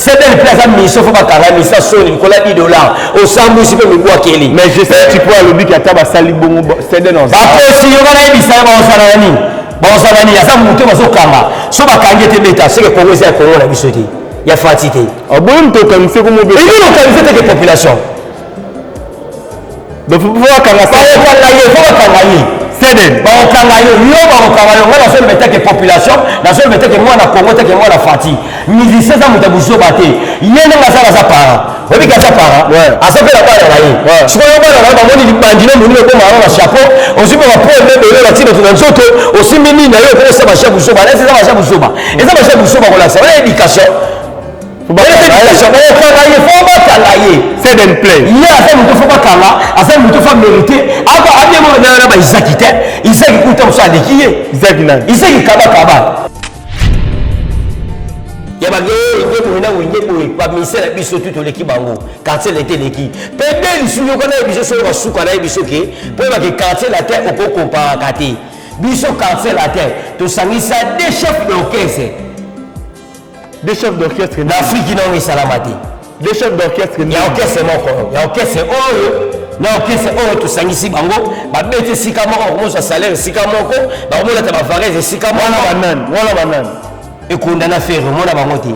Ceden mpe aza mission, fo bakanga mission soni likolo ya 10 dollars osambwisi mpe mibwakeli. Mais je sais, tu peux alobi ki ata basali bongo, Ceden bakosi yo nga nayebisa yo, baosala na nini? Baosala nini? Aza moto bazokanga, so bakangi ete beta seke Kongo eza ya Kongo na biso te, ya Fati te. Aboyi moto okanisi komobe ebi okanisi teke population. Donc fo bakanga. Bakokanga ye, fo bakanga ye. Ceden. Bakokanga yo, yo bakokanga yo. Nga nazoloba teke population, nazoloba teke mwana Kongo, teke mwana Fati. Musicien eza moto ya buzoba te. Ye ndenge aza, aza parent, oyebiki aza parent, aza mpe na bana na ye. Sikoyo bana na ye bamoni libandi no monini okoma wana na chapeau, ozwi mpe bapoeme ebele, batie bato na nzoto, osimbi nini na yo, okokosala basha buzoba. Eza basha buzoba, eza basha buzoba kolakisa wana éducation. Bakokanga ye, fo bakanga ye. Ceden Play. Ye aza moto fo bakanga, aza moto fo mérité abie moko na baizaki te. Izaki kuta mosu aleki ye. Izaki nani? Izaki kabakaba ya bagenge boye na wenge boye. Bamise na biso tu toleki bango, quartier latin eleki mpe nde lisusu. Yoka na ye biso soki basuka na ye biso ke mpo oyebake quartier latin okokomparaka te. Biso quartier latin tosangisa deux chefs d'orchestre. Deux chefs d'orchestre? Na Afriki nango esalama te. Deux chefs d'orchestre? Ya orchestre moko, ya orchestre oyo na orchestre oyo, tosangisi bango, babeti esika moko, bakomozwa salaire esika moko, bakomonata bavarese esika moko. Wana banani? Wana banani? Ekonda na Ferre, omona bango te.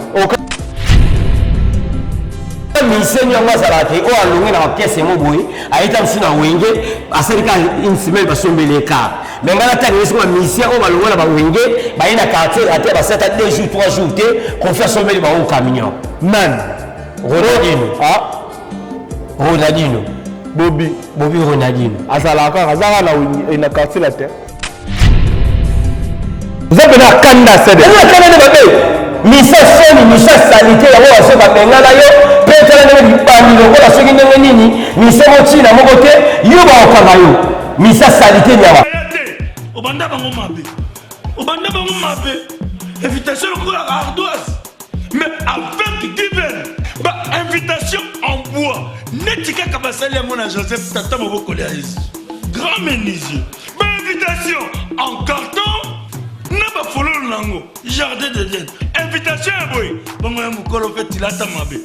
Miseni yango azalaka te oyo alongi na orchestre mo boye, ayeta mosusu na wenge, asali kaka une semaine, basombeli car. Mais ngai natanga ye soko bamusicien oyo balongwa na bawenge, baye na quartier ate, basali ata 2 jours, 3 jours te, Kofi asombeli bango camion. Nani? Ronaldino. Ah. Ronaldino. Bobi. Bobi Ronaldino. Azalaka kaka, aza kaka na quartier la te. Oza mpe na kanda, Sede. Eza kanda nde mabe. Misa soni, misa salite yango baso babengana yo mpe tala ndenge libandi lokola soki ndenge nini, misa motina moko te. Yo baokanga yo, misa salite nyama. Te, obanda bango mabe, obanda bango mabe. Invitation lokola ardoise, mais avec Given, ba invitation en bois neti kaka basali yango na Joseph, tata mobokoli ya Yesu, grand menuisier. Ba invitation en carton na bafololo nango, jardin d'Eden. Invitation ya boye bongo ya mokolo mpe tilata mabe.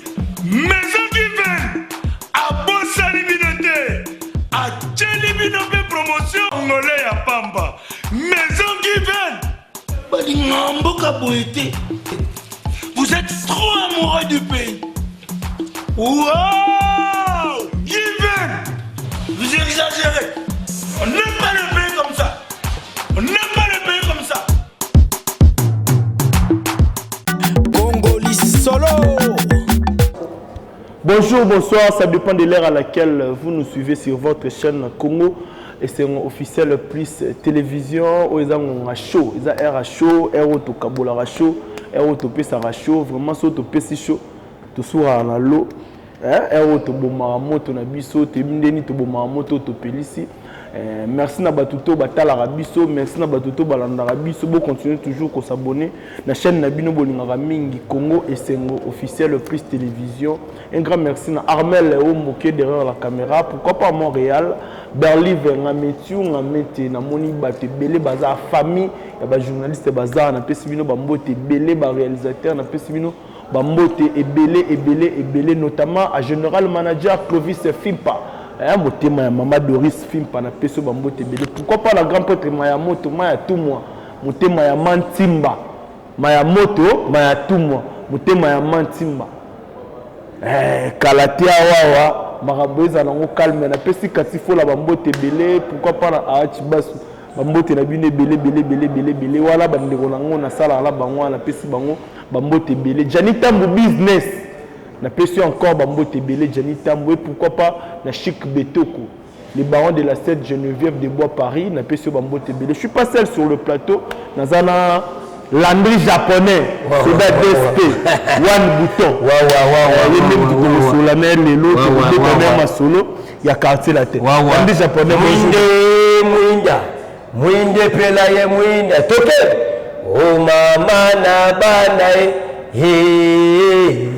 Maison Given abosani bino te, atieli bino mpe promotion ngole ya pamba. Maison Given balinga mboka boye te. Vous êtes trop amoureux du pays. Wow! Given, vous exagérez. On n'aime pas le pays comme ça, on n'aime pas le pays comme ça. Congoli solo. Bonjour, bonsoir, ça dépend de l'heure à laquelle vous nous suivez sur votre chaîne Congo et c'est officiel plus télévision. Oyo eza ngonga show, eza heure show, heure oyo tokabolaka show, heure oyo topesaka show. Vraiment, so topesi show, tosuraka na lo, heure oyo tobomaka moto na biso, toyebi ndeni tobomaka moto oyo topelisi. Merci na bato to batalaka biso, merci na bato to balandaka biso. Bocontinue toujours kos'abonner na chaîne na bino bolingaka mingi, Congo Esengo officiel plus télévision. Un grand merci na Armel Omoke derrière la caméra, pourquoi pas Montréal, Berlive Ngametiu Ngamete. Namoni bato ebele baza famille ya bajournaliste, baza, napesi bino bambote ebele. Baréalisateur, napesi bino bambote ebele ebele ebele, notamment à général manager Clovis Fimpa, motema ya mama Doris Fimpa, napesi yo bambote ebele. Pourquoi pas la grand prêtre Maya Moto Maya Tumwa, motema ya Mantimba, Maya Moto Maya Tumwa, motema ya Mantimba. Kala te awawa makambo ezala nango calme. Napesi kati fola bambote ebele, pourquoi pas na Aachi Basu, bambote na bino ebele ebele ebele ebele ebele. Wana bandeko nango nasalaka na bango wana, napesi bango bambote ebele. Jani Tambu business, napesi encore bambote ebele, Jani Tambu. Et pourquoi pas na Chic Betoko, le baron de la 7 Geneviève de Bois Paris, napesi yo bambote ebele. Je suis pas seul sur le plateau, naza na Landry japonais, soda DSP one bouton. Ye nde mutu tokosola na ye lelo, tokobeta na ye masolo ya quartier latin. Landry japonais. Mwinde, mwinda, mwinde pela ye mwinda toke o mama na bana ye,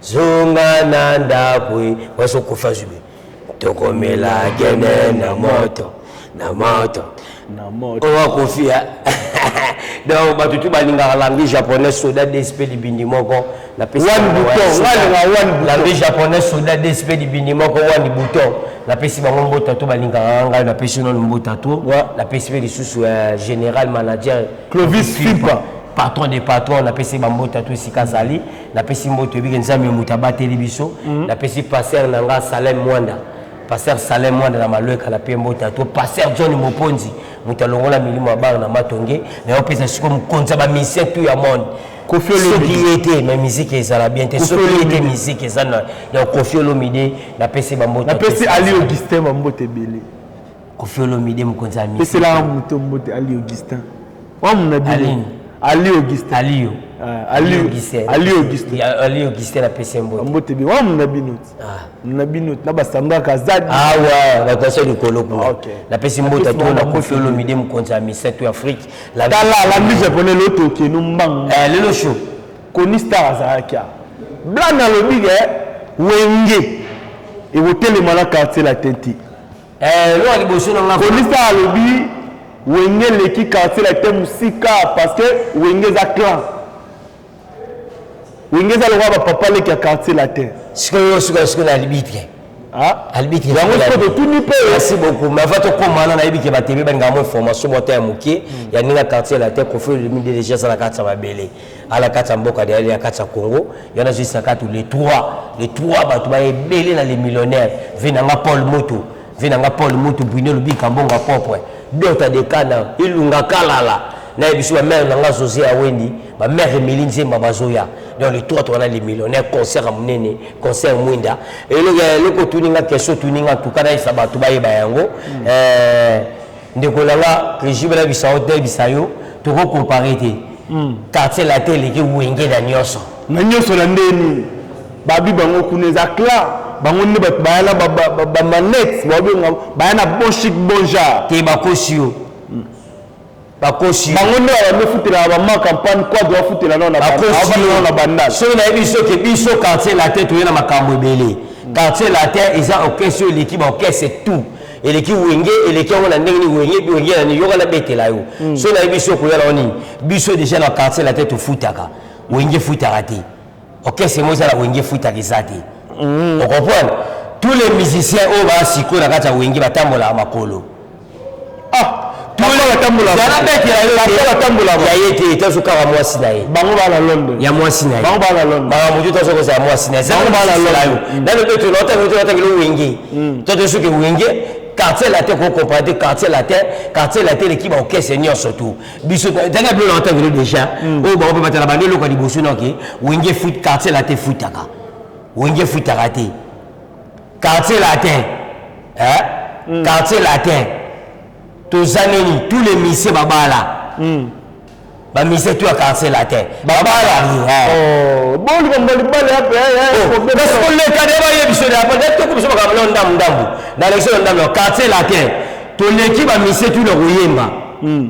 zonga na ndako ye wasokufa zube, tokomela gene na moto na moto. Na moto. Oyo Koffi hein. Donc bato tu balingaka langue japonais soda DSP libindi moko na pesi One bouton, nga alinga one bouton. Langue japonais soda DSP libindi moko one bouton. Napesi bango mbota to balingaka ngai napesi nano mbota to napesi mpe lisusu euh, général manager Clovis Fimpa patron de patron napesi bambota to esika azali napesi mboto ebike nzambe moto abateli biso mhm. napesi pasteur na nga Salem Mwanda Pasteur Salem Mwanda na Malweka na pie mbota to Pasteur John Moponzi moto alongola milimo ya bana na Matonge na yo pesa siko mokonzi ya ba musicien tout ya monde Koffi Olomide soki ye te mais musique ezala bien te soki ye te musique eza na na Koffi Olomide napesi bambote napesi Ali Augustin bambote ebele Koffi Olomide mokonzi ya musique peselaka moto mbote Ali Augustin wamuna bino Ali Augustin Aliyo ah, Ali Augustin Ali Augustin Ali Augustin napesi mbote mbote ebele wamuna bino ah. na bino na basandra kazadi awa ah bato aso likolo kuna napesi mbote to na Koffi Olomide mokonzi ya musicien tout Afrique tala alandi japonais lelo tokeno mbangu eh, lelo show koni star azalaki a blan alobi ke wenge ekotelema na quartier latin te eh, loa liboso na nga koni star alobi wenge eleki quartier latin mosika parce que wenge eza clan wenge eza lokola bapapa leki ya quartier latin sikoyo sikoyo sikoyo na arbitre ah? arbitre yango sikoyo totuni mpe merci beaucoup mais avant tokóma wana nayebi ke batv balingaka mwa information mwa ta ya moke hmm. ya ndenge ya quartier latin Koffi Olomide déjà aza na kati ya mabele ala kati ya mboka deyali ya kati ya congo ya nazwisa kati les trois les trois bato baya ebele na les millionnaires ve nanga paul moto ve nanga paul moto bruno lobika mbongo ya propre dota dekana ilunga kalala nayebi biso bamare na nga josé awendi bamare emili nzemba bazoya donc le trois towana les millionnaire concert ya monene concert mwinda eloko otuni nga question otuni nga tuka nayebisa bato bayeba yango hmm. eh, ndeko na nga régime nayebisa yo nayebisa yo tokocompare te hmm. quartier latin eleki wenge na nyonso na nyonso na ndeni babi bango kuna eza clair bango nde bato baya na bamanete babenga baya na bon chic bon genre te bakosi yo bakosi bango nde babandi ofutelaka bama campagne quadro afutela nao na bandal soki nayebi soki biso quartier latin toye na makambo ebele quartier latin eza orchestre oyo eleki baorchestre tout eleki wenge eleki yango na ndenge nini wenge wenge na nini yoka nabetela yo hmm. soki nayebi soki okoya na nini biso deja na quartier latin tofutaka wenge efutaka te orchestre moko eza na wenge efutaka eza te hmm. ocomprendre tous les musiciens oyo baa sikoyo na kati ya wenge batambolaka makolo ah ya ye te tazokaka mwasi na ye bango bana londres ya mwasi na ye bango bana londres makambo te tazokozala mwasi na ye bango bana londres nano mpe tolotangelo wenge toto soki wenge quartier latin kocomprendre te quartier latin quartier latin eleki baorchestre nyonso tu biso tanga bilo na otangelo déjà oyo bango mpe batala bando eloko ya liboso noke wenge fut quartier latin futaka wenge futaka te quartier latin eh? mm. quartier latin toza nini tous les musiciens babala mm. bamusicien tout ya quartier latin babala eh. oh, bolikambo libala kasi koleka nde bayebi biso toko biso makambo nao ndambu ndambu na lection na ndambu na quartier latin toleki bamusicien tout na koyemba mm.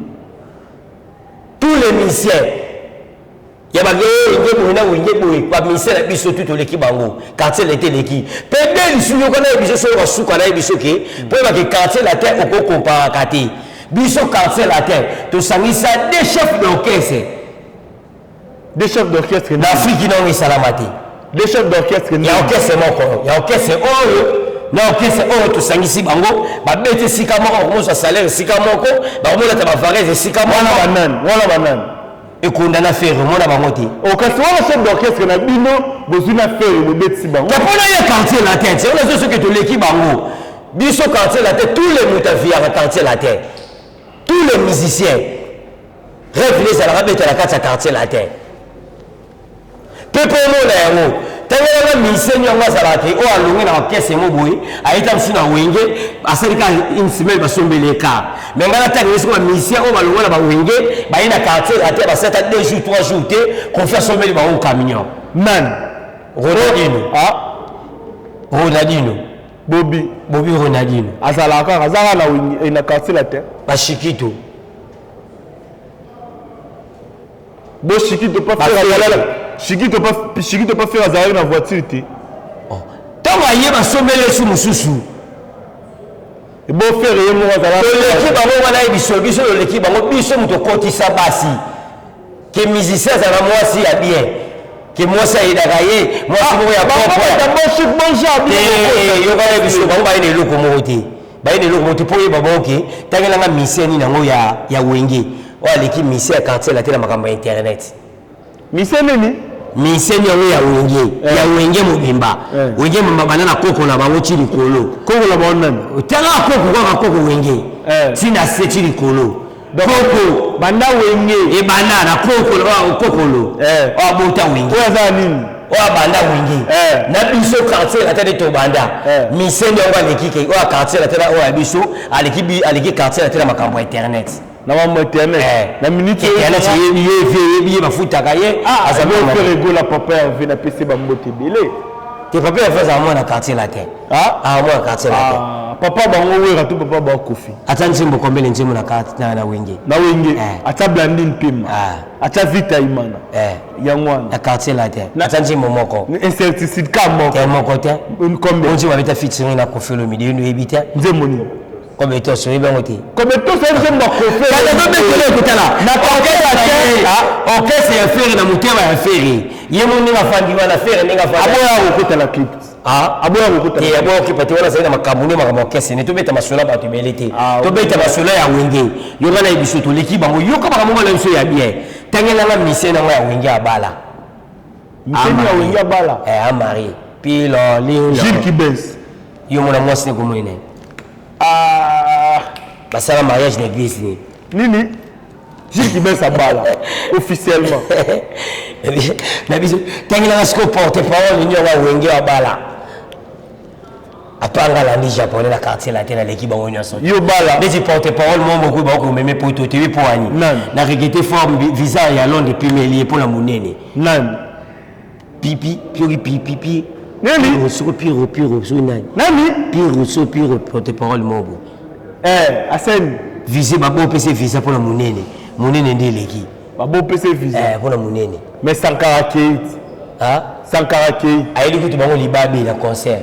tous les musiciens ya ba wenge boye na wenge boye ba musicien na biso tout toleki bango quartier latin eleki mpe nde lisusu yoka na biso soki basuka na biso ke mpo oyeba ke quartier latin okokomparaka te biso quartier latin tosangisa deux chefs d'orchestre deux chefs d'orchestre na afriki nango esalama te deux chefs d'orchestre ya orchestre moko ya orchestre oyo na orchestre oyo tosangisi bango babeti esika moko bakomozwa salaire esika moko bakomolata bavarese esika moko wana banani wana banani ekonda na ferre omona bango te oh, kasi wana chef d'orchestre na bino bozwi na ferre bobetisi bango te mpona ye quartier latin te wana soki toleki bango biso quartier latin tous les moto aviyaka quartier latin tous les musiciens rêve ne ezalaka beta na kati ya quartier latin mpe mpo omona yango ntango yanga musicien yango azalaka te oyo alongi na orchestre mo boye ayeta mosusu na wenge asali kaka une semaine basombeli ye car mais ngai natanga ye soko bamusicien oyo balongwa na bawenge baye na quartier ate basali ata 2 jours 3 jours te kofi asombeli bango camion nani ronaldino ah? ronaldino bobi bobi ronaldino azalaka kaka aza kaka na wenge eh, na quartier latin bashikito Bo Shikito pa faire azalaka Shikito pa Shikito pa faire azalaki na voiture te. Oh. Tango aye basombeli esu mosusu. Bo Ferre ye moko azala. Toleki bango wana ye biso biso toleki bango biso moto okotisa basi ke musicien azala mwasi ya bien ke mwasi ayedaka ye mwasi moko ya propre yoka ye biso bango baye na eloko moko te baye na eloko moko te mpo oyeba bango ke tangelanga musicien nini yango ya wenge oyo aleki musicien ya quartier la te na makambo ya internet. Mise nini? Mise ni yango ya wenge eh. Ya wenge mobimba eh. Wenge mobimba banda na koko na bango ti likolo. Koko na bango nani? Tala koko kaka koko wenge eh. Ti na se ti likolo. Koko banda wenge ebanda na koko kokolo eh. Oyo abota wenge oyo aza nini oyo abanda wenge eh. Na biso quartier ata nde tobanda eh. Mise nde yango aleki ke oyo quartier ata oyo ya biso aleki aleki quartier ata na makambo ya internet. Na mambo internet eh. Na minute internet yebi ye vie yebi ye bafutaka ye. Ah, Ferre Gola papa Hervé napesi bambote ebele. Te papa Hervé azala mwana quartier la te. Ah, mwana quartier la te. Ah, papa bango Wera to papa bango Kofi. Ata nzembo kombele nzembo na na, na wenge. Na wenge eh. Ata Blandine Pema ah. Ata Vita Imana eh. Yango wana na quartier la te. Ata nzembo moko incertitude ka moko te moko te. Combien nzembo abeta featuring na Koffi Olomide yo oyebi te nzembo nini? Comme toso oyebi yango te. Comme toso oyebi nzembo ya Koffi. Kaka tobetele ekotala na orchestre te orchestre ya Ferre na motema ya Ferre ye mo ndenge afandi wana Ferre ndenge afandi aboya kokota clip. Aboya kokota te aboya kokipa te wana azali na makambo nde makambo orchestre ne tobeta masolo ya bato ebele te tobeta masolo ya wenge yoka na biso toleki bango yoka makambo ngo na biso ya bien tangelanga mise nango ya wenge abala mise ya wenge abala eh amari pilo lilo Gilles Kibens yo mona mwasi ne komwene. Ah. Basala mariage na église nini? Nini? Gilles Kibens abala officiellement. Na biso tangelanga siko porte parole nini yango wenge abala. Apanga landi japonais na quartier latin aleki bango nyonso. Yo bala. Neti porte parole mo moko ba ko meme poto te po ani. Na regretter fort visa ya Londres epimeli ye mpo na monene. Nani? Pipi, pioki pipi pi. Nani? Soko piro piro soki nani? Nani? Piro so piro porte parole moko. Eh, Aseni. Visa babo pese visa mpo na monene. Monene nde eleki. Babo pese visa. Eh, mpo na monene. Mais Sankara Keit. Ah? Sankara Keit. Ayeli kutu bango libabe na concert.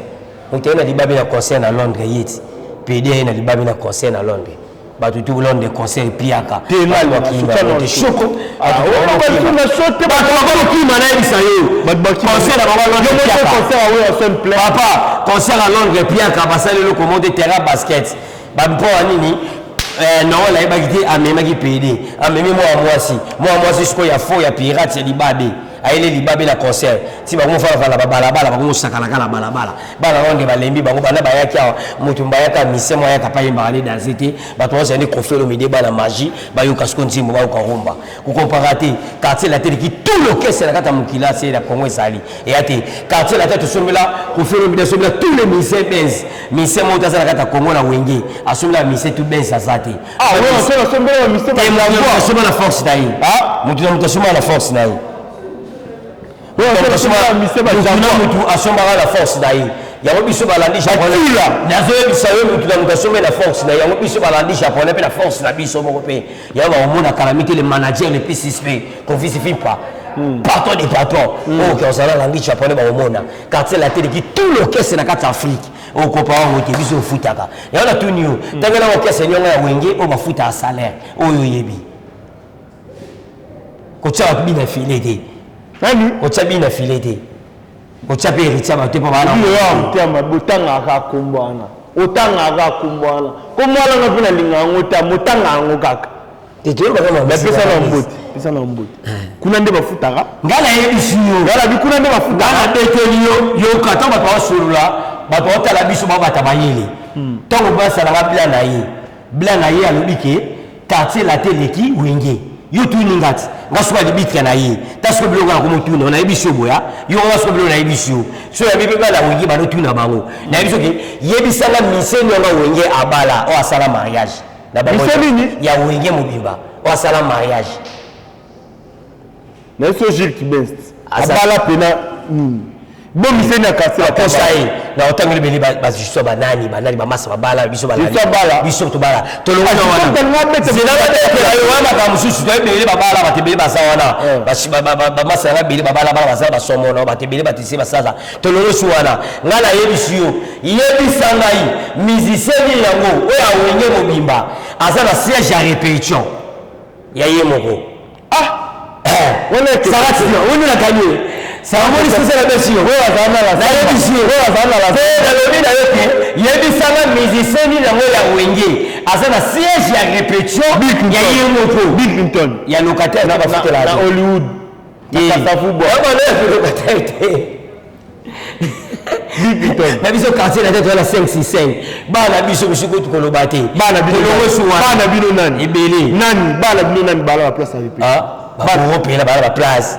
Moto aye na libabe na concert na Londres yeti. PD aye na libabe na concert na Londres. Bato tu Londres concert piaka. Shoko. Bato bakokima nayebisa yo. Concert na bango Londres piaka. Papa, concert à Londres piaka basali eloko moko te terrain basket. Ba mpo ya nini? Noël ayebaki te amemaki PD. Amemi mwa mwasi. Mwa mwasi sikoyo ya faux ya pirate ya libabe. Ayele libabe na concert. Ti bango mofala fala ba balabala bango mosakalaka na balabala. Bana wana nde balembi bango banda bayaki awa moto mbayaka mise mwa yaka pa yembaka ne danse te. Bato bazali nde Koffi Olomide bana magie bayoka siko nzembo bayoka rumba. Kokompara te quartier latin eleki tout l'orchestre na kati ya mokili ase na Congo ezali. Eya te quartier latin tosombela Koffi Olomide asombela tous les musiciens Benz. Musicien moko te aza na kati ya Congo na wenge asombela musicien tout Benz aza te. Ah ouais, asombela musicien ba asomba na force na ye. Moto na moto asomba na force na ye. Mutu asombaka na force na ye. Yango biso balandi japonais. Nazoyebisa yo mutu na mutu asombe na force na ye. Yango biso balandi japonais mpe na force na biso moko mpe. Yango bakomona Calamité le manager le plus suspect Koffi Fifa. Patron des patrons. Oyo ke ozala landi japonais bakomona. Quartier latin eleki tout l'orchestre na kati ya Afrique. Okopa wango te biso ofutaka. Yango natuni yo. Tangela orchestre nyongo ya wenge oyo bafutaka salaire oyo oyebi. Kotia bato bina filet te. Nani? Kotia bina filet te. Kotia mpe héritier bato te mpo bana. Yo motema botangaka kombo wana. Otangaka kombo wana. Kombo wana nga mpe nalinga yango te, motanga yango kaka. Te toyebaka ma Pesa na mbote, pesa na mbote. Kuna nde bafutaka. Nga nayebisi yo. Nga nabi kuna nde bafutaka. Nga nabeteli yo, yoka ntango bato basolola, bato baotala biso babata mayele. Ntango basalaka bla na ye. Bla na ye alobi ke quartier latin eleki wenge. Yo tuni nga ti. Nga soki alibitre na ye. Ta soki biloko na komotuna, nayebisi yo boya. Yo nga soki biloko nayebisi yo. So yabi pe bana wenge banotuna bango. Nayebisi yo ke yebisanga mise nyonga wenge abala oyo asala mariage. Na bango Mise nini? Ya wenge mobimba oyo asala mariage. Na biso Gilles Kibens. Abala pena nini? Bomiseni ya quartier. Bakosa ye na otangeli bele bajusto banani banani bamasa babala biso balala biso tobala tolongo na wana zela babetela yo wana makambo mosusu toyebele babala bato ebele baza wana bamasa yanga ebele babala bala baza basomono bato ebele batise basaza tolongo su wana. Ngai nayebisi yo, yebisa ngai musicien nini yango oyo awenge mobimba aza na siège ya répétition ya ye moko. Ah, wana nakani samoni sisa na besi yo, nayebisi yo, nalobi na yo te, yebisanga musicien nini yango ya wenge aza na siège ya répétition ya ye moko. Bill Clinton ya locataire na bafutela na Hollywood, na Kasavubu. Locataire te. Bill Clinton na biso quartier na te, toza na 565 bana biso mosuku kutu koloba te. Bana bino, bana bino nani? Ebele. Nani bana bino, nani bala ba place ya répétition? Bakoro mpena bala ba place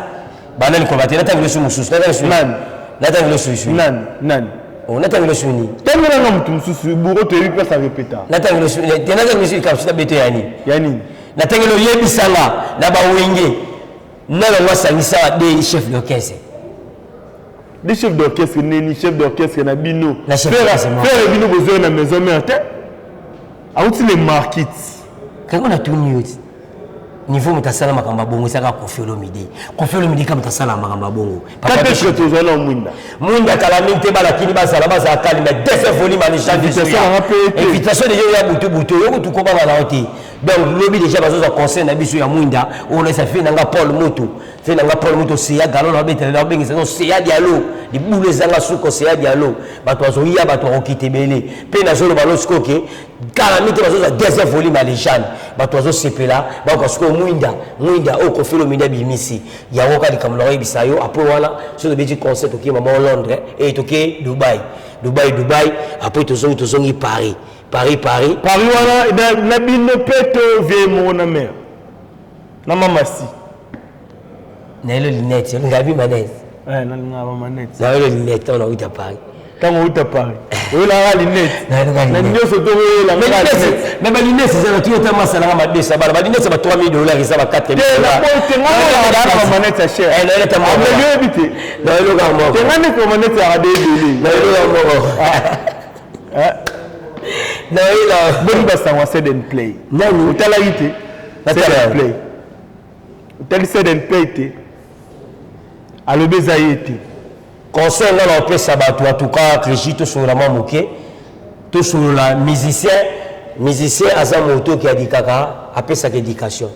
banani koloba te. Natangi losu mosusu. Nani? Natangi losu. Nani, nani? Natangi losu nini? Ntango nanga motu mosusu buro toyebi place ya répéta. Natangi losu te, natangi losu likambo na beto ya nini? Ya nini? Natangeli oyebisanga na bawenge na yango asangisa de chef d'orchestre. De chef d'orchestre nini? Chef d'orchestre na bino? Na chef d'orchestre moko. Frère bino bozoi na maison mère te, auti le markit. Kango natuni yo ti niveau moto asala makambo ya bongo ezaka Kofi Olomide. Kofi Olomide ka moto asala makambo ya bongo. Quand est-ce que tozwa na mwinda? Mwinda kala mingi te, balakini bazala bazala kali, mais deuxième volume Invitation nanga mpe te. Invitation déjà ya butu butu oyo kutu kobanga na yo te. Donc lobi déjà bazozwa conseil na biso ya mwinda oyo naisa fe nanga Paul Moto, fe nanga Paul Moto seya galo na babetela na babengisa no seya dialo libulu ezanga suko seya dialo. Bato bazoya, bato bakokita ebele mpe nazoloba no sikoyo ke kala mingi te bazozwa deuxième volume ya légende. Bato bazosepela, bakoka sikoyo mwinda mwinda oyo Kofi Olomide abimisi yango. Kaka likambo na koyebisa yo, après wana soki tobeti concert, tokei mama Londres e tokei Dubai, Dubai, Dubai, après tozongi, tozongi Paris, Paris, Paris. Paris wana na bino mpe to vie moko na mare na mamasi. Nayelo lunette, olinga bi manette. Nalingaka bamanete. Nayelo lunette ntango nauta Paris. Ntango outa Paris oyelaka lunette. Nayelaka na lunette. Nyonso to oyelaka lunette. Mais balinete eza na tino te, masalanga madesa bana balinete ya ba 3000 $ eza ba 4000. Te, na boye te, nga nalingaka na bamanete ya cher. Nayelata moko. Ameli oyebi te. Nayeloka moko. Te, nga neti bamanete yaka de ebele. Nayeloka moko, nayela. Boni basango ya Sed and Play? Nani? Otalaki te? Natala. Sed and Play, otali Sed and Play te? Alobi eza ye te. Conseil nga na opesa bato, en tout cas Clégi, tosolola mwa moke, tosolola. Musicien, musicien aza moto oki adikaka, apesaka éducation.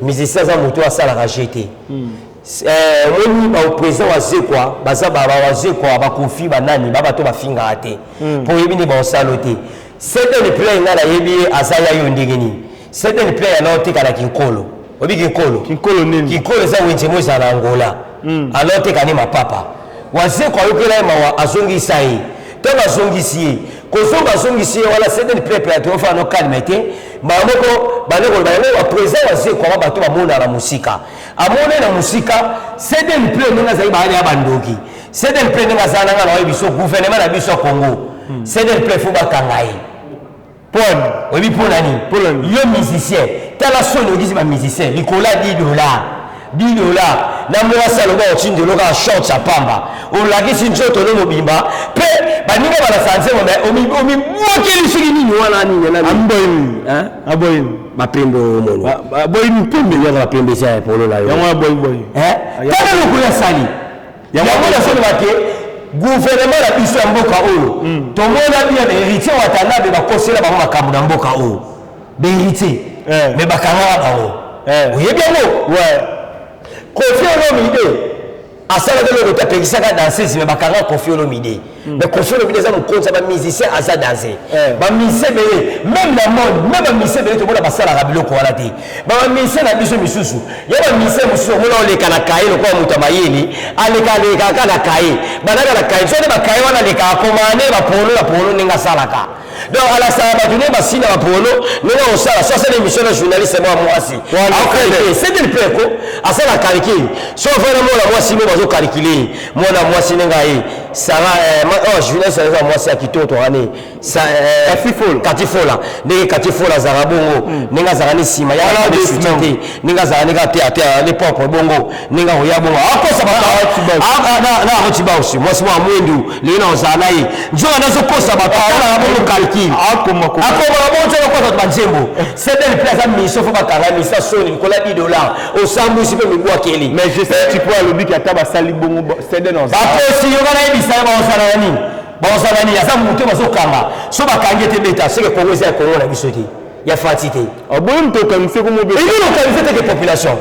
Musicien aza moto oyo asalaka jeu te. Omoni baprésident Wazekwa baza bawazekwa, bakofi banani ba bato bafingaka te mpo oyebi nde baosalo te. Seden Play, nga nayebi ye, aza ya yo ndenge nini? Seden Play ana oteka na Kinkolo, oyebi Kinkolo? Kinkolo nini? Kinkolo eza wenze mo ezala na Angola. Ana oteka ne mapapa. Wazekwa ayokela ye mawa, azongisa ye. Ntango azongisi ye, kozonga azongisi ye wana, Seden Play pe atofa no calme te. Mbala moko bande koloba yango baprésident Wazekwa ba bato bamonana na mosika, amoni na mosika Seden Play ndenge azali bayani ya bandoki. Seden Play ndenge azala nanga na oyebi biso gouvernement na biso ya Congo, Seden Play faut bakanga ye. Pone. Oyebi mpo na nini? Mpo na nini? Yo musicien, tala soni okisi bamusicien likolo ya 10 $, 10 $ na mwasi aloba otindelo kaka short ya pamba, olakisi nzoto no mobimba mpe baninga balasa nzembo, me omibwakeli soki nini wana nini na nini. Aboyi nini? Hein? Aboyi nini? Bapembe oyo omoni. Aboyi mpembe. Yaka bapembe eza ya polo na yo. Yango aboyi boyi. Tala lokolo asali yango, nazoloba ke gouvernement na biso ya mboka oyo tomona bien bahéritier Watanabe bakosela bango makambo na mboka oyo, bahéritier, mais bakangaka bango. Oyebi yango? Kofi Olomide asalaka eloko te, apekisaka danseuse, mais bakanga Kofi Olomide. Mais Kofi Olomide eza mokonzi ya bamusicien, aza danse. Bamusicien ebele même na monde, même bamusicien ebele tomona basalaka biloko wana te. Bamusicien na biso misusu ya bamusicien mosusu omona oleka na kaye lokola moto ya mayele, aleka alekaka na kaye, bandaka na kaye so nde bakaye wana, alekaka komane bapolo na polo ndenge asalaka. Donc alasaka bato nde basina bapolo ndenge akosala so asala émission na journaliste mwa mwasi, aokalike mpe ko asala calcul so afana mwana mwasi mo bazokalkile mwana mwasi ndenge aye. Sara oh, journaliste aza mwasi ya kitoko tokani Kati Fola, ndenge Kati Fola azalaka bongo, ndenge azalaka ni nsima ya soutien te, ndenge azalaka ndenge ate ate ne propre bongo, ndenge akoya bongo akosa na aroti bausi mwasi mwa mwindu lelo na ozala na ye, nzoka nazokosa bato, atalaka bongo calcul, akomaka bongo nzoka kosa bato banzembo. Cdl mpe aza mission, fo bakanga mission soni likola 10 $ osambwisi mpe mibwakeli. Mais je sais, tu peux alobiki ata basali bongo Cdn. Bakosi yoka, nayebisa yo, baosala ya nini? Baosala nini? Aza motu bazokanga, so bakangi ete beta seke Kongo eza ya Kongo na biso te, ya Fati te. Aboyi moto okanisi komobe. Ebi okanisi teke population.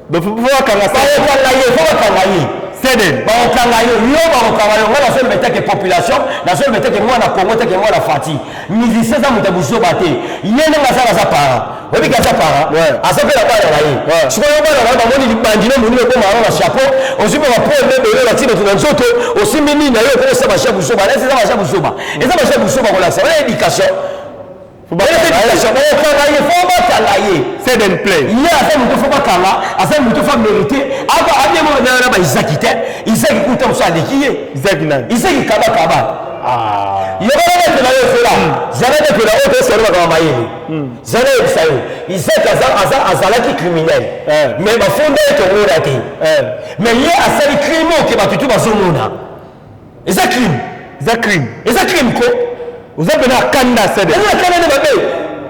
Bakanga. Bakokanga ye, fo bakanga ye. Cdn. Bakokanga yo, yo bakokanga yo. Nga nazoloba teke population, nazoloba teke mwana Kongo, teke mwana Fati. Musicien eza moto ya buzoba te. Ye ndenge aza, aza parent, oyebiki aza parent, aza mpe na bana na ye. Sikoyo bana na ye bamoni libandi no monini okoma wana na chapeau, ozwi mpe bapoeme ebele, olati bato na nzoto, osimbi nini na yo, okokosala basha buzoba. Eza basha buzoba, eza basha buzoba kolakisa wana éducation, éducation. Bakokanga ye, fo bakanga ye. Cdn Play. Ye aza moto fo bakanga, aza moto fo mérité abiemo na baizaki te. Izaki kuta mosu aleki ye. Izaki nani? Izaki kabakaba. Yokana betela yo efela, zala betela oyo tosolo makambo mayele, zala yebisa yo. Izaki azalaki criminel, mais bafunda ye, tomona te. Mais ye asali crime oke bato tu bazomona eza crime. Eza crime. Eza crime ko. Oza mpena akanda Cdn. Eza akanda nde mabe,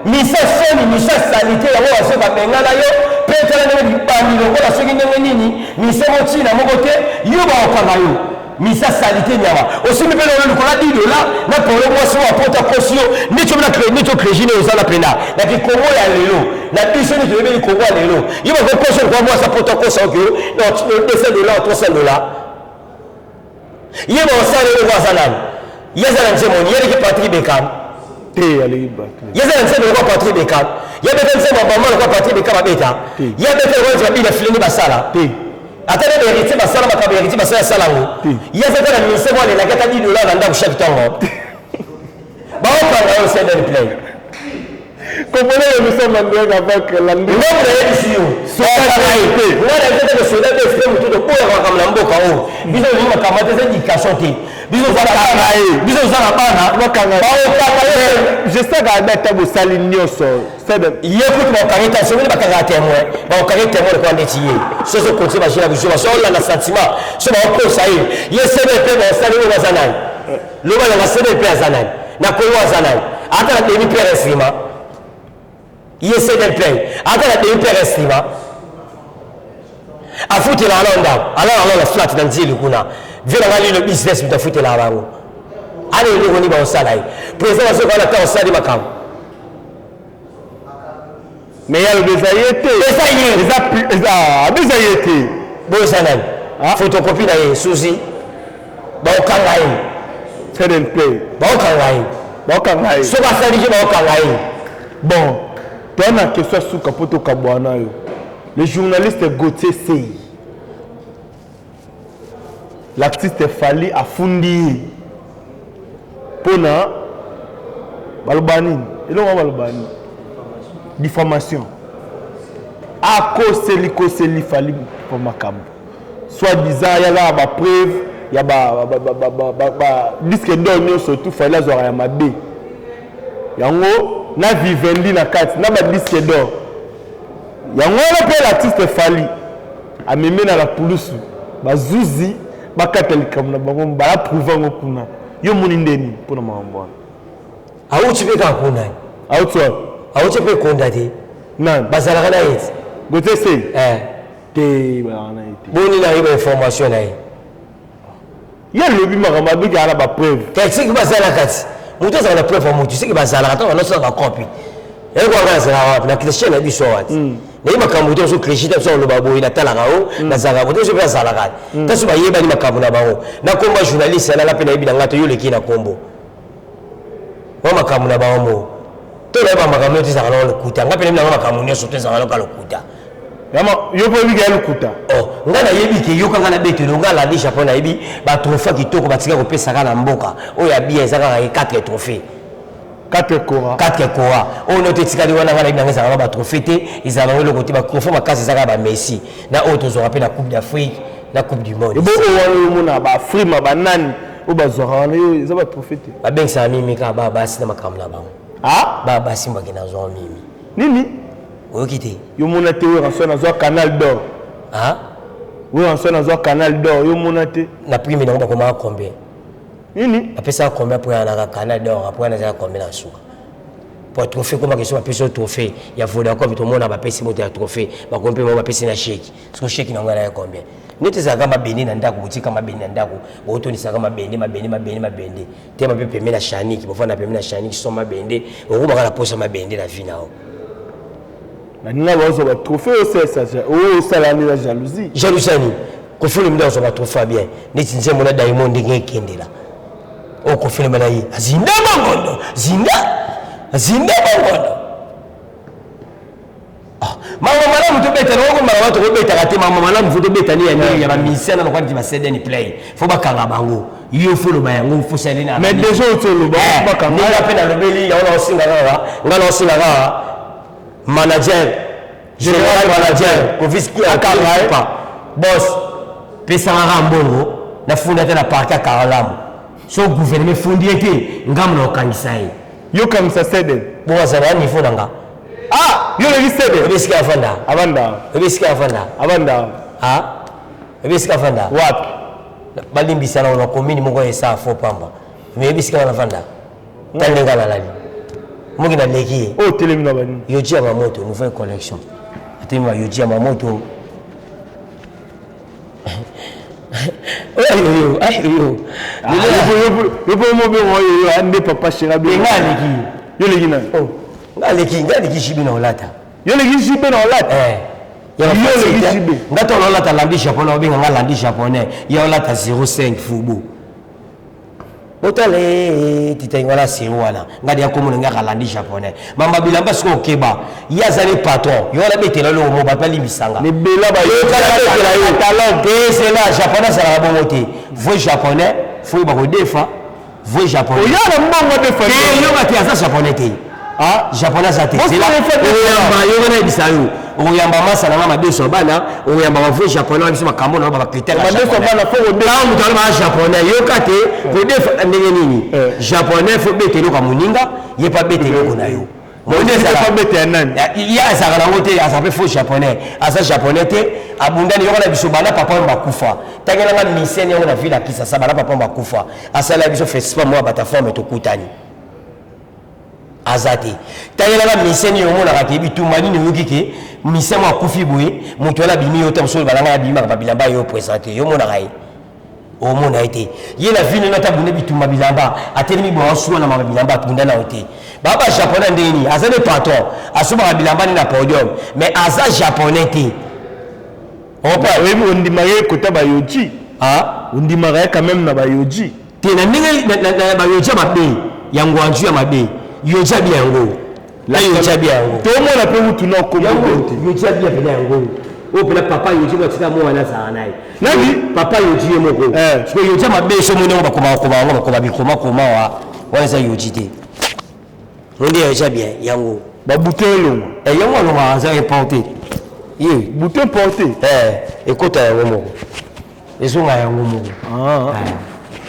misa soni, misa salite yango bazo babengana yo mpe tala ndenge libandi lokola soki ndenge nini, misa motina moko te. Yo baokanga yo, misa salite nyama, osimbi mpe lolo likola 10 $ na polo, mwasi oyo apota kosi yo neti neti ocrégine. Ozala mpena na kikongo ya lelo na biso nde toyebeli Kongo ya lelo. Yo bakokosa lokola mwasi apota kosa oke na 200 $, 300 $. Ye baosala eloko, aza nani? Ye aza na nzembo, ye aleki Patrick Bekam? Te, aleki bato. Ye aza na nzembo lokola Patrick Bekam? Ye abeta nzembo ya bama lokola Patrick Bekam abeta? Ye abeta lokola nzembo babina fileni basala? Te. Ata nde Héritier basala makambo, Héritier basala asala yango. Ye aza ta na ministère mo alelaki ata 10 $ na ndako chaque ntongo. Baokanga yo, Cdn Play. Comprenez l'émission Mandrek avec Landry. Ngambo nayebisi yo, nga nayebi te soda bfp motu toboyaka makambo na mboka oyo. Biso tolingi makambo te, eza éducation te. Biso biso toza na bana, baokanga ye. J'espère que ata bosali nyonso. Ye kutu baokangi ta, soki bakangaka témoin, baokangi témoin lokola ndeti ye. So ozokontinue bagina biso, so olanda sentiment, so baokosa ye. Ye cdp baosali oyo, baza nani? Loba nanga, CDP aza nani na Kongo? Aza nani? Ata na demi père instrument, ye CDP ata na demi père instrument afutelaka na ndako, alala na flat na nzili kuna. Vie nanga lino business, moto afutelaka bango ana eloko nini baosala ye? Président azoka wana, ta osali makambo. Mais ya lobi eza ye te. Eza ye. Eza ye te. Boyo eza nani? Photocopie na ye suzi, baokanga ye. Cdn Play. Baokanga ye. Baokanga ye. Soki asali te, baokanga ye. Bon, toya na question ya suka mpo tokabwana yo. Le journaliste Gauthier Sey, l'artiste Fali afundi ye mpona baloba nini? Eloko wana baloba nini? Diffamation. Akoseli koseli Fali mpo makambo soit disant yaka ya bapreuve ya badisque d'or nyonso tu Fali azwaka ya mabe yango na Vivendi na kati na badisque d'or yango wana. Mpe l'artiste Fali amemi na la pulusu, bazuzi bakata likambo na bango, baapprouve yango kuna. Yo moni ndeni mpona makambo wana? Awuti mpe kaka kuna. Auti wapi? Awuti mpe konda te. Nani? Bazalaka na ye ti. Gauthier Sey te, bazalaka na ye te. Boni na ye bainformation na ye? Ye alobi makambo abiki ala bapreuve. Te, soki bazalaka ti, moto azalaka na preuve ya motu, soki bazalaka ntango nyonso na bakopi eloko azalaka wapi na chrétien na biso awa ti naye makambo te. Ozo chrétien te, biso oloba boye, natalaka o nazalaka boye te. Biso mpe azalaka te, so bayebani makambo na bango na kombo ya journaliste alala mpe nayebi na ngai te. Yo oleki na kombo wa makambo na bango mo to nayeba makambo nyonso ezalaka nango lokuta. Ngai mpe nayebi nango makambo nyonso to ezalaka noka lokuta. Yo mpo oyebiki ya lokuta? Oh, ngai nayebi ke yoka ngai nabetelo. Ngai alandi Japon, nayebi batrophée kitoko batika kopesaka na mboka oyo ya bien, eza kaka 4 trophée. 4 kora. 4 kora oyo noto etikali wana, ngai nayebi nanga ezalaka na batrophée te, ezala nango eloko te. Batrophée makasi eza kaka bamessi na oyo tozwaka mpe na Coupe d'Afrique. Na Coupe du monde. Ebo oyo wana oyo omona baafrima banani oyo bazwaka wana, yo eza batrophée te. Babengisaka mimi kaka baa basi na makambo na bango. Ah? Baa basi mbaki nazwa mimi. Nini? Oyoki te? Yo mona te Werrason azwa Canal d'or. Ah? Werrason azwa Canal d'or, yo mona te. Na prime nango bakomaka combien? Nini? Bapesaka combien après anaka Canal d'or, après nazala combien na suka? Po trophée koma question, bapesi yo trophée ya Vodacom, tomona bapesi moto ya trophée, bakomi mpe bango bapesi na chèque. Siko chèque nango na combien? Neti ezalaka mabende na ndako, botika mabende na ndako, botonisaka mabende, mabende, mabende, mabende. Tema mpe pembe na shaniki, bofanda pembe na shaniki, so mabende, okomaka na posa mabende na vie na yo. Baninga bazwa batrophée, oyo osala nde eza jalousie. Jalousie nini? Koffi Olomide azwa batrophée ya bien neti nzembo na Diamond ndenge ekendela oyo Koffi Olomide na ye azinda bangondo, zinda zinda bangondo. Mama malamu tobeta nango, mama tokobetaka te. Mama malamu fo tobeta ni ya nini ya bamusicien na lokwani ti bacdn play, fo bakanga bango. Yo fo loba yango, fo sali na Mais déjà oti oloba bakanga. Ndenge mpe nalobeli yango, naosinga kaka nga, naosinga kaka manager général, manager Kofis Akanga. Boss, pesanga kaka mbongo, nafunda te na parquet ya Karalamu. So gouvernement efundi ye te, ngambo na kokangisa ye. Yokangisa seden. Bo azala ya niveau na nga. Ah, yo oleki seden. Oyebi esika avanda? Avanda. Oyebi esika avanda? Avanda. Ah, oyebi esika avanda? Wapi? Balimbisa na commune moko esa fo pamba, mais oyebi esika wana avanda? Ta ndenge alalali moki naleki ye. Oyo otelemi na banini? Yoji ya Mamoto, nouvelle collection. Atelemi ba Yoji ya Mamoto. Oyo ayo. Yo mpo mobengo oyo nde papa chéri. Nga aleki. Yo oleki nani? Nga aleki, nga aleki JB na olata. Yo oleki JB na olata? Yo oleki JB. Nga to olata landi japonais, obenga nga landi japonais. Ye olata 05 fubu. Otala titangi wana, sero wana, nga deya komona nga kalandi japonais. Mamba bilamba sikoyo, okeba, ye aza ne patron. Yo wana betela eloko mo bato balimbisanga. Ebela. Betela yo te, zela. Japonais azalaka bongo te. Vrai japonais fo yeba kodefa vrai japonais. Oya na mbongo defa. Yoka te, aza japonais te. Japonais aza te. Oyamba yo wana, yebisa yo, okoyamba masa nanga madeso ya bana, okoyamba bavrai japonais wana. Biso makambo na bacritère, moto wana baa japonais. Yoka te, kodefa ndenge nini? Japonais fo beta eloko ya moninga, ye mpe abeta eloko na yo. Ye azalaka nango te, aza mpe faux japonais, aza japonais te. Abundani yoko na biso bana papa oyo bakufa. Ntangelanga misene yango na ville ya Kisasa, bana papa oyo bakufa, asala biso festival moko ya bataforme, tokutani. Aza te. Tangelaka misene oyo omonaka ke bitumba nini, oyoki ke mise mo akufi boye, moto wana abimi yo te. Mosusu balanga abimaka babilamba yo présente, yo omonaka ye, omona ye te. Ye na vino nata abunda bitumba bilamba, atelemi boye, asuwa na mama bilamba, abunda nao te. Baa ba japonais ndenge nini? Aza nde patron, asombaka bilamba nde na podium, mais aza japonais te. Oyebi, ondimaka ye kota bayoji, ondimaka ye quand même na bayoji. Te, na ndenge bayoji ya mabe ya ngwanju ya mabe, yoji abi yango na yoji abi yango. Tomona mpe mutu na okombo te. Yoji abi apena yango oyo mpena papa yoji mo atika mwana azala na ye. Nani? Papa yoji ye moko. Sikoyo yoji ya mabe, so omoni yango, bakomakoma yango, bakoma bikomakoma wa wana, eza yoji te. Onde yoji bien yango. Babouton elongwa. Yango alongwaka, aza importé ye. Bouton importé. Ekota yango moko, ezonga yango moko,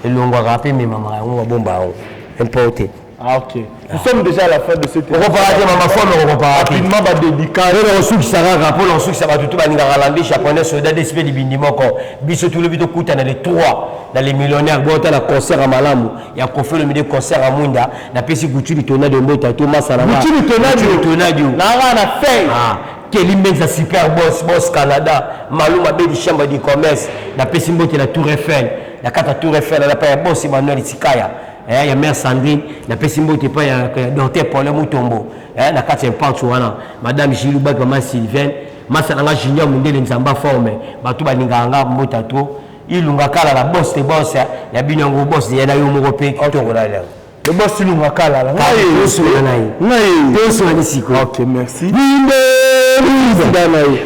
elongwaka mpe ememamaka yango, babomba yango, importé. Ah, ok. Nous sommes déjà à la fin de cette Okopaka te, mama fome, okopaka te. Rapidement, ba dédicace. Mpona kosukisa kaka, mpona kosukisa, bato to balingaka landi japonais, soldat dsp libindi moko. Biso tolobi tokutana le 3 na les millionnaires, botala concert ya malamu ya Koffi Olomide, concert ya mwinda. Napesi Gucci Litonado mbota to masala. Gucci Litonado. Litonado. Nanga na fei. Ah, Kelly Mbenza, super boss, boss Canada, Maluma Bedi, chambre du commerce. Napesi mbote na Tour Eiffel, na kati ya Tour Eiffel na pa ya boss Emmanuel Tikaya, ya mère Sandrine. Napesi mbote epai ya docteur Paulin Mutombo, na kati ya impantu wana, madame Gilou Baki, mama Sylvaine, masa nanga Junior Mundele. Nzamba forme bato balingaka nga, mbota to Ilunga Kala na boss te, boss ya bino yango, boss ya na yo moko mpe kitoko na yango. Le boss Ilunga Kala. Ngai na ye. Ngai. Toswani sikoyo. Ok, merci. Binde.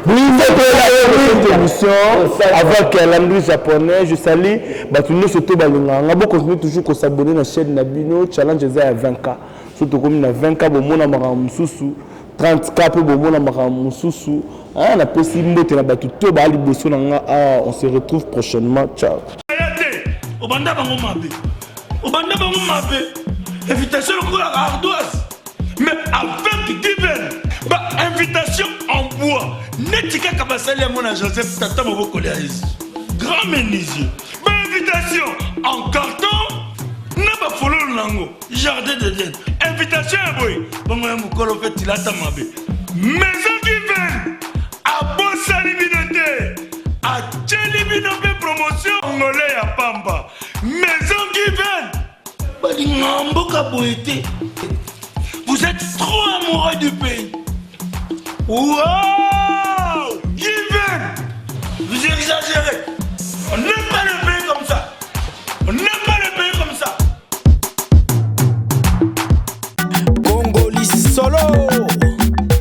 Binde. Cette émission avec Landry japonais, je salue bato nyonso to balingaka nga. Bocontinue toujours kos'abonner na chaîne na bino. Challenge eza ya 20K. So tokomi na 20K, bomona makambo mosusu. 30K mpe bomona makambo mosusu. Napesi mbote na bato to baa liboso na nga awa. On se retrouve prochainement, ciao. Aya te, obanda bango mabe, obanda bango mabe. Invitation lokola ardoise, mais avec Given, ba invitation en bois neti kaka basali yango na Joseph, tata mobokoli ya Yesu, grand menuisier. Bainvitation en carton na bafololo nango, jardin d'Eden. Invitation ya boye bongo ya mokolo mpe tilata mabe. Maison Given abosani bino te, atieli bino mpe promotion ngole ya pamba. Maison Given balinga mboka boye te. Vous êtes trop amoureux du pays. Wow!